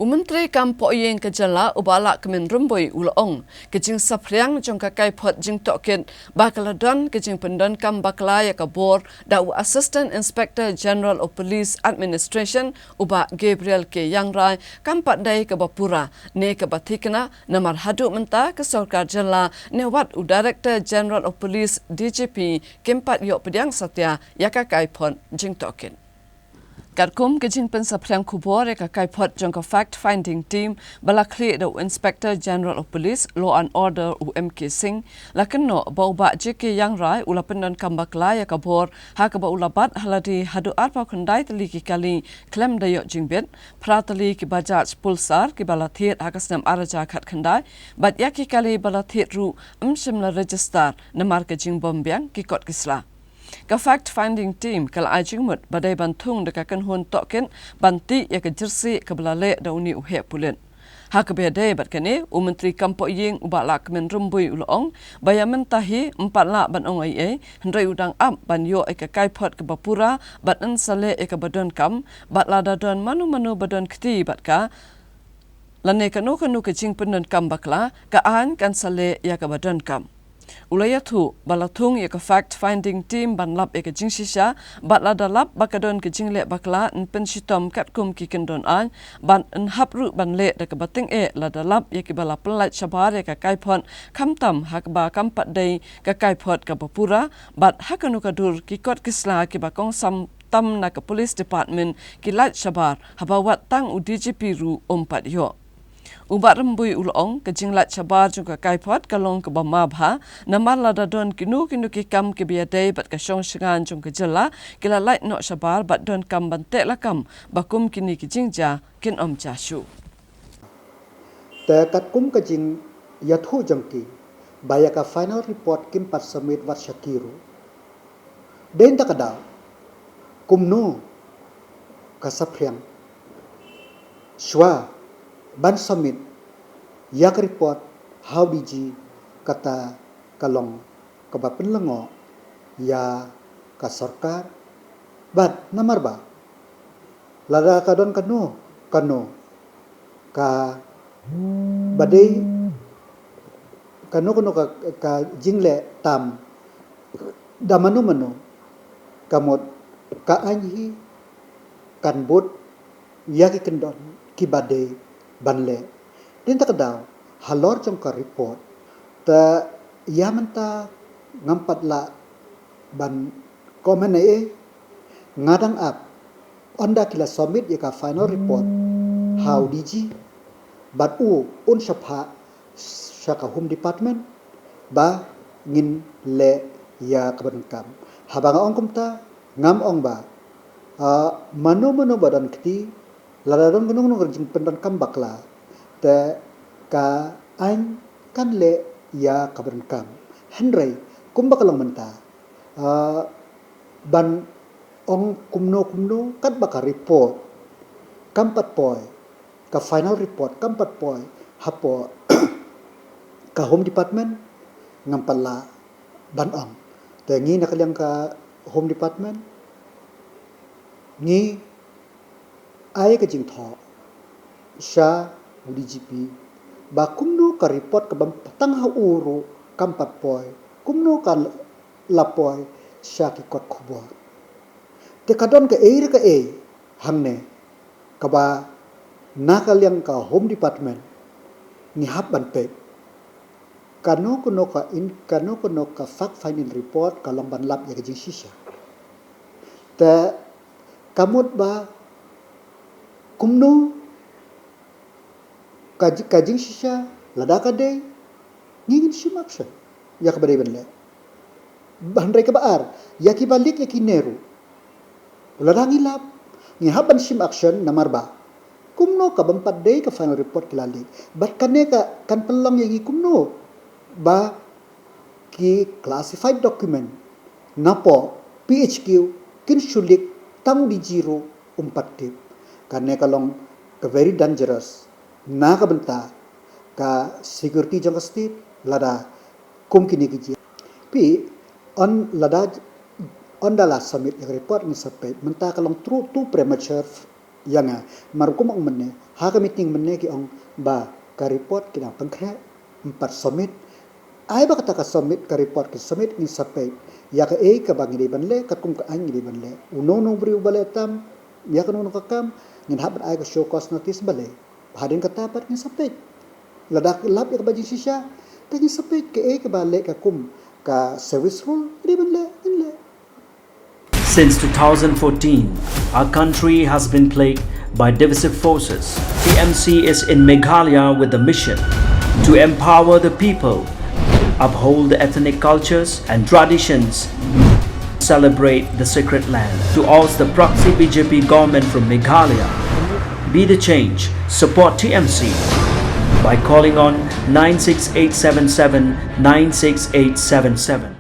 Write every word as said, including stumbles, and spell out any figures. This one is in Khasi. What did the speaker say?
U Myntri Kam Pohïing ka Jylla u Bah Lahkmen Rymbui u la ong, ka jingsaphriang jong ka kaiphod jingtohkit ba ka la don ka jingpyndonkam bakla ïa ka bor da u Assistant Inspector General of Police Administration u Bah Gabriel K Jangrai kam pat dei kaba pura ne kaba thikna, namar haduh mynta ka sorkar jylla ne wat u Director General of Police, D G P, kim pat ïoh pdiang satia ïa ka kaiphod jingtohkit. Katkum ka jingpynsaphriang khubor ïa ka kaiphod jong ka Fact Finding Team ba la khlieh da u Inspector General of Police, Law and Order, u M K Singh, la kynnoh ba u Bah J K Jangrai u la pyndonkam bakla ïa ka bor ha kaba u la bat ha lade haduh arphew khyndai tylli ki kali khlem da ïoh jingbit, phra tylli ki Bajaj Pulsar kiba la thied ha ka snem ar hajar khatkhyndai, bad ïa ki kali ba la thied ruh ym shym la register namar ka jingbym biang ki kot ki sla. Ka Fact Finding Team ka la ai jingmut ba dei ban thung da ka kynhun tohkit ban tih ïa ka jyrsieh kaba la leh da une u heh pulit. Ha kaba ïadei bad kane, u Myntri Kam Pohïing u Bah Lahkmen Rymbui u la ong ba ïa mynta hi ym pat lah ban ong ei ei, hynrei u dang ap ban ïoh ïa ka kaiphod kaba pura bad yn sa leh ïa kaba donkam, bad lada don mano mano ba don kti bad ka lane kano kano ka jingpyndonkam bakla, ka aiñ kan sa leh ïa kaba donkam. U la ïathuh ba la thung ïa ka Fact Finding Team ban lap ïa ka jingshisha, bad lada lap ba ka don ka jingleh bakla, yn pynshitom katkum ki kyndon aiñ, bad yn hap ruh ban leh da kaba tyngeh lada lap ïa kiba la pynlait shabar ïa ka kaiphod, khamtam ha kaba kam pat dei ka kaiphod kaba pura, bad ha kano ka dur ki kot ki sla kiba kongsan tam na ka Police Department ki lait shabar, haba wat tang u D G P ruh um pat ïoh. U Bah Rymbui u la ong, ka jinglait shabar jong ka kaiphod ka long kaba ma bha, namar lada don kino kino ki kam kiba ïadei bad ka shong shngaiñ jong ka jylla, ki la lait noh shabar bad donkam ban teh lakam ba kum kine ki jingjia kin ym jia shuh. Te katkum ka jingïathuh jong ki ba ïa ka final report kim pat submit wat sha ki ruh. Dei na kata ka daw, kumno ka saphriang shuwa ban submit ïa ka report ha u D G, kata ka long kaba pynlyngngoh ïa ka sorkar. Bad namar ba lada ka don kano kano kaba dei, kano kano ka, ka jingleh tam da mano mano, ka mut ka aiñ hi kan bud ïa ki kyndon kiba dei ban leh. Dei na kata ka daw, halor jong ka report, te ïa mynta ngam pat lah ban comment ei ei. Nga dang ap ynda ki la submit ïa ka final report ha u D G, bad u un sa phah sha ka Home Department ba ngin leh ïa kaba donkam. Haba nga ong kumta, ngam ong ba, ah, mano mano ba don kti, lada don kano kano ka jingpyndonkam bakla, te ka aiñ kan leh ïa kaba donkam. Hynrei kumba ka long mynta, ah, ban ong kumno kumno katba ka report kam pat poi, ka final report kam pat poi hapoh ka Home Department, ngam pat lah ban ong. Te ngi na ka liang ka Home Department, ngi ai ka jingthoh sha u D G P ba kumno ka report kaba tang ha u ruh kam pat poi, kumno ka la poi sha ki kot khubor. Te ka don kaei re kaei hangne kaba na ka liang ka Home Department ngi hap ban peit. Kano kano ka in, kano kano ka fact finding report ka long ban lap ïa ka jingshisha. Te ka mut ba kumno ka ji-, ka jingshisha, lada ka dei, ngi ngin shim action ïa kaba dei ban leh. Hynrei kaba ar, ïa kiba leak ïa kine ruh, lada ngi lap, ngi hap ban shim action namar ba kumno ka bym pat dei ka final report ki la leak. Bad kane ka kan pynlong ïa ngi kumno ba ki classified document napoh P H Q kin shu leak, tang u D G ruh um pat tip. Kane ka long ka very dangerous na ka bynta ka security jong ka state, lada kum kine ki jia. Phi, ynda lada, ynda la submit ïa ka report ngi sa peit, mynta ka long tru too premature Ïa nga, mar kum ong mynne, ha ka meeting mynne ki ong ba ka report ki dang pynkhreh, ym pat submit. Ai ba kata ka submit, ka report ki submit, ngin sa peit ïa kaei kaba ngi dei ban leh, katkum ka aiñ ngi dei ban leh. Uno uno u briew ba leh tam ïa kano kano ka kam, ngin hap ban ai ka show cause notice balei. Hadien kata pat ngin sa peit. Lada lap ïa kaba jingshisha, te ngin sa peit kaei kaba leh katkum ka service rule, ngi dei ban leh, ngin leh. Since two thousand fourteen, our country has been plagued by divisive forces. T M C is in Meghalaya with the mission to empower the people, uphold the ethnic cultures and traditions, celebrate the sacred land. To oust the proxy B J P government from Meghalaya, be the change, support T M C by calling on nine six eight seven seven nine six eight seven seven.